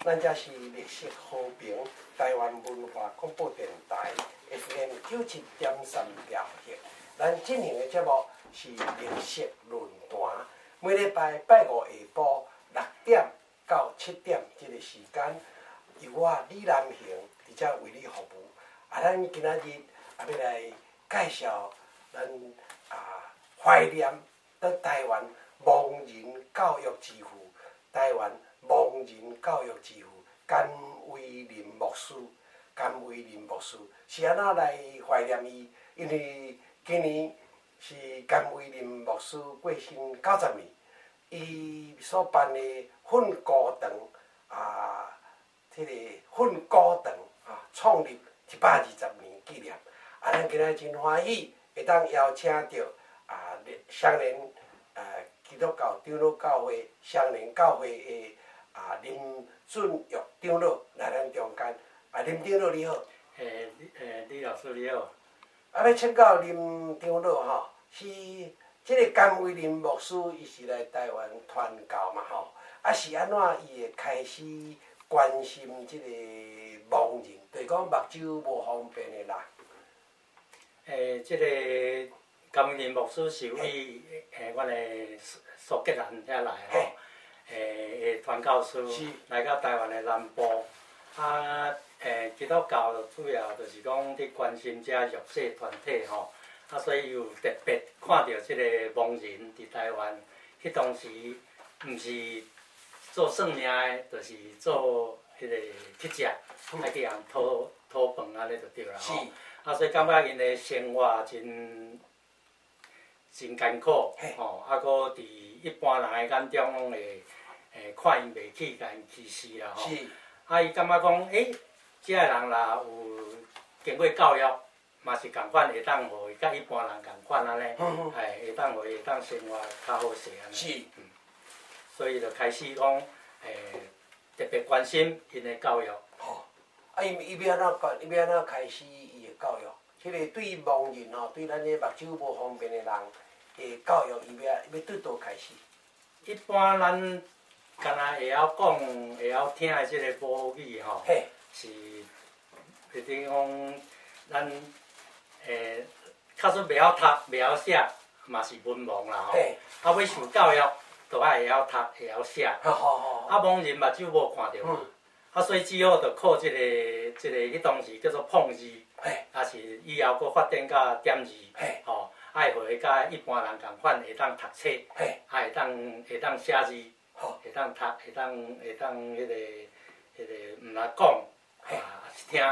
咱這是綠色和平台灣文化廣播電臺 FM 97.3兆赫。咱進行的節目是綠色論壇，每禮拜拜五下晡6點到7點這個時間，由我李南雄佇遮為你服務。啊，咱今仔日啊欲來介紹咱啊懷念咱台灣盲人教育之父，台灣盲人教育之父甘為霖牧師。甘為霖牧師是按怎來懷念伊？因為今年是甘為霖牧師過身90年，伊所辦的訓詁堂啊，這個訓詁堂啊，創立120年紀念。啊，咱今仔真歡喜會當邀請著啊，雙連基督教長老教會雙連教會的啊林俊玉長老來咱中間。啊，林長老你好。李老師你好。啊，欲請教林長老吼，是這個甘為霖牧師，伊是來台灣傳教嘛吼？啊，是按怎伊會開始關心這個盲人，就是講目睭無方便的人？這個甘為霖牧師是為阮的蘇格蘭遐來吼，傳教士來到台灣的南部，啊，基督教主要就是講佇關心這弱勢團體吼，啊，所以有特別看著這個盲人佇台灣，彼當時毋是做算命的，就是做彼個乞食，愛去予人討討飯按呢就對啦吼。啊，所以感覺𪜶的生活真真艱苦吼，啊，閣佇一般人的眼中攏會看𪜶袂起，共𪜶歧視啦吼。啊，伊感覺講，欸，這个人若有經過教育，嘛是仝款會當予伊佮一般人仝款按呢，哎，會當予伊會當生活較好勢按呢。所以就開始講，特別關心𪜶的教育。吼，啊，伊伊欲按怎講？伊欲按怎開始伊的教育？彼個對盲人吼，對咱這目睭無方便的人的教育，伊欲欲對佗開始？一般咱敢若會曉講、會曉聽的這個母語吼，是，就等於講咱較早袂曉讀、袂曉寫，嘛是文盲啦吼。啊，欲受教育，就愛會曉讀、會曉寫。啊，盲人目睭無看著嘛，啊，所以只好就靠這個，彼當時叫做碰字，抑是以後閣發展到點字，吼，愛予伊佮一般人仝款會當讀冊，啊，會當寫字，會當讀，會當彼個，毋若講，啊，是聽，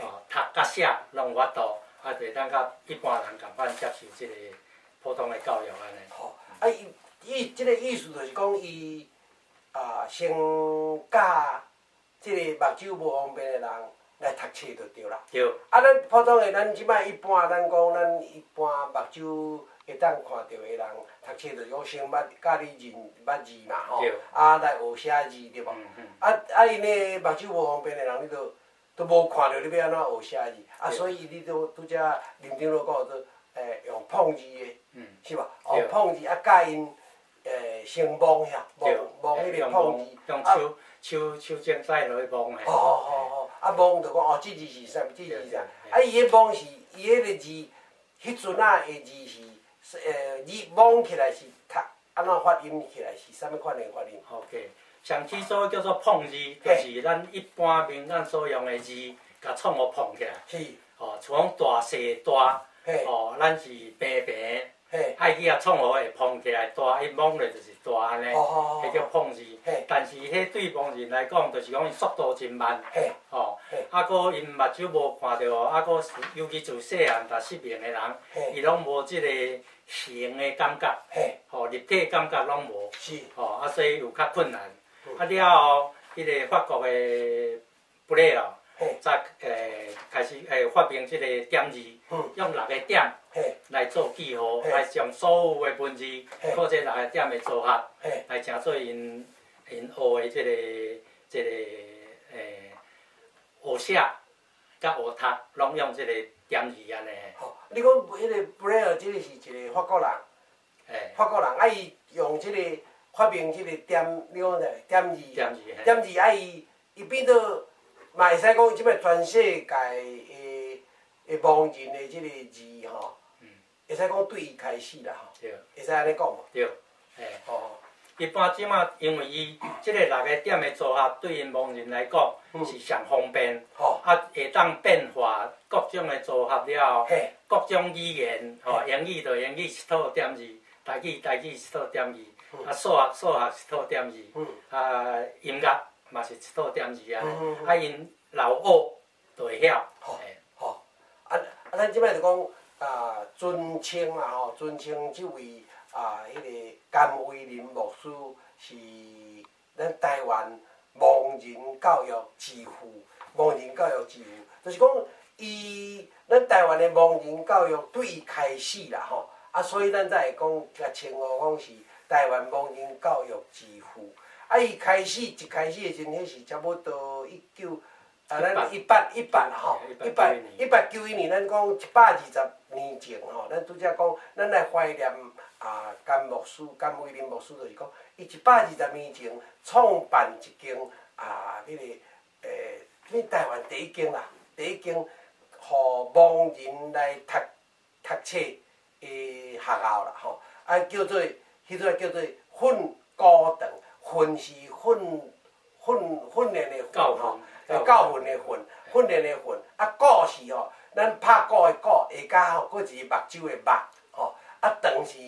吼，讀佮寫攏有法度，啊，就會當佮一般人仝款接受這個普通的教育按呢。吼，啊，伊伊這個意思就是講，伊啊先教這個目睭無方便的人來讀冊就對啦。對。啊，咱普通的，咱這擺一般，咱講咱一般目睭會當看著的人讀冊，就是講先捌教你認捌字嘛吼，啊來學寫字對無？啊啊，𪜶的目睭無方便的人，你都都無看著，你欲按怎學寫字？啊，所以你拄拄才林長老講做，用碰字的，是無？哦，碰字啊，教𪜶先摸遐，摸摸彼個碰字，用手手手掌指落去摸的。哦哦哦，啊摸就講哦，這字是啥物？這字啥？啊，伊彼摸是伊彼個字，彼陣仔的字是，字摸起來是讀，按怎發音起來是啥物款的發音？OK，上起初叫做碰字，就是咱一般民間所用的字，共創予碰起來。哦，像講大細大，哦，咱是平平，愛去共創予會碰起來大，伊摸落就是大按呢，彼叫碰字。但是彼對盲人來講，就是講伊速度真慢，吼，啊，閣𪜶目睭無看著，啊，閣尤其自細漢就失明的人，伊攏無這個形的感覺，吼，立體感覺攏無，吼，啊，所以有較困難。啊了後，彼個法國的布雷爾，才開始發明這個點字，用六個點來做記號，來將所有的文字靠這六個點的組合，來成做𪜶𪜶學的這個學寫佮學讀，攏用這個點字按呢。吼，你講彼個布雷爾這個是一個法國人，法國人啊，伊用這個發明這個點，你講啥？點字，點字啊，伊。伊變做嘛會使講，這擺全世界的的盲人的這個字吼，會使講對伊開始啦吼，會使按呢講無？對，嘿。一般這馬因為伊這個六個點的組合，對𪜶盲人來講是上方便，啊，會當變化各種的組合了後，各種語言，吼，英語就英語一套點字，台語台語一套點字，啊，數學數學一套點字，啊，音樂嘛是一套點字按呢，啊，𪜶老學就會曉。吼，啊啊，咱這擺就講啊，尊稱啦吼，尊稱這位啊，彼個甘為霖牧師是咱台灣盲人教育之父，盲人教育之父，就是講伊咱台灣的盲人教育對伊開始啦吼，啊，所以咱才會講共稱呼講是台灣盲人教育之父。啊，伊開始一開始的時陣，彼是差不多一九啊，咱一八一八吼，1891年，咱講120年前吼，咱拄才講，咱來懷念啊甘牧師、甘為霖牧師，就是講，伊120年前創辦一間啊，彼個欸，台灣第一間啦，第一間予盲人來讀讀冊的學校啦吼，啊叫做彼陣叫做訓蠱堂，訓是訓訓訓練的訓吼。教訓的訓，訓練的訓，啊，鼓是吼，咱拍鼓的鼓，下加吼，閣一個目睭的目，吼，啊，堂是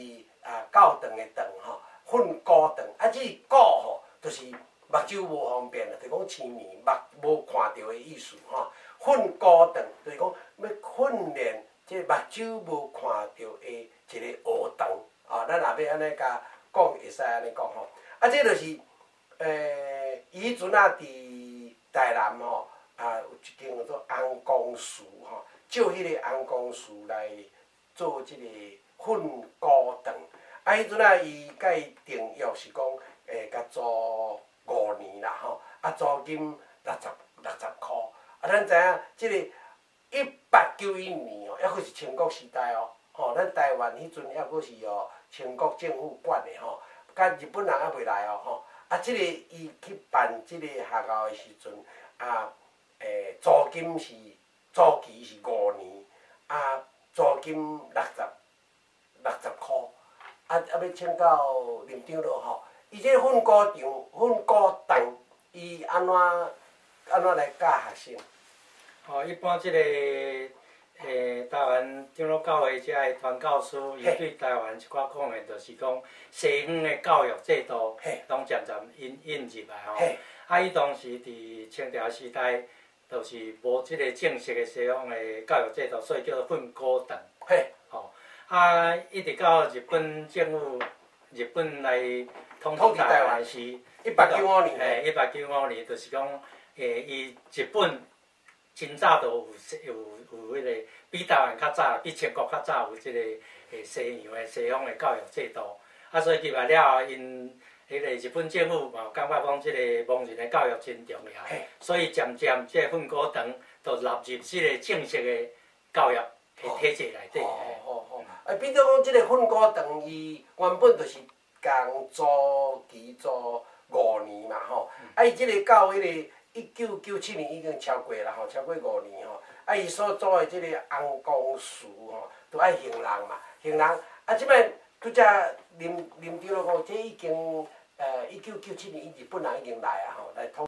啊教堂的堂，吼，訓蠱堂，啊，這個鼓吼，就是目睭無方便啦，就講青盲目無看著的意思，吼，訓蠱堂就是講欲訓練這目睭無看著的一個學堂，啊，咱若欲按呢共講，會使按呢講吼，啊，這就是，伊彼陣仔佇台南吼，啊有一間叫做紅光寺吼，借彼個紅光寺來做這個訓蠱堂。啊，彼陣啊，伊共伊訂約是講，會共租五年啦吼，啊，租金60箍。啊，咱知影這個1891年哦，猶閣是清國時代哦，吼，咱台灣彼陣猶閣是哦清國政府管的吼，佮日本人猶未來哦吼。啊，這個伊去辦這個學校的時陣，啊，租金是租期是五年，啊，租金60箍，啊啊，欲請教林長老吼，伊這個訓蠱場、訓蠱堂，伊按怎按怎來教學生？哦，一般這個台灣長老教會遮的傳教士，伊對台灣一寡講的，就是講西方的教育制度，攏漸漸引引入來吼。啊，伊當時佇清朝時代，就是無這個正式的西方的教育制度，所以叫做訓蠱堂。吼，啊，一直到日本政府，日本來統治台灣時，1895年。嘿，1895年，就是講，伊日本真早就有有有彼個比台灣較早，比清國較早有這個西洋的西方的教育制度。啊，所以入來了後，𪜶彼個日本政府嘛有感覺講這個盲人的教育真重要，所以漸漸這個訓蠱堂就納入這個正式的教育的體制內底。哦哦哦，啊，變做講這個訓蠱堂，伊原本就是共租期租五年嘛吼，啊，伊這個到彼個1997年已經超過啦吼，超過五年吼。啊，伊所租的這個紅光寺吼，都愛還人嘛，還人。啊，這擺拄才林林長老講，這已經1997年，日本人已經來啊吼，來統。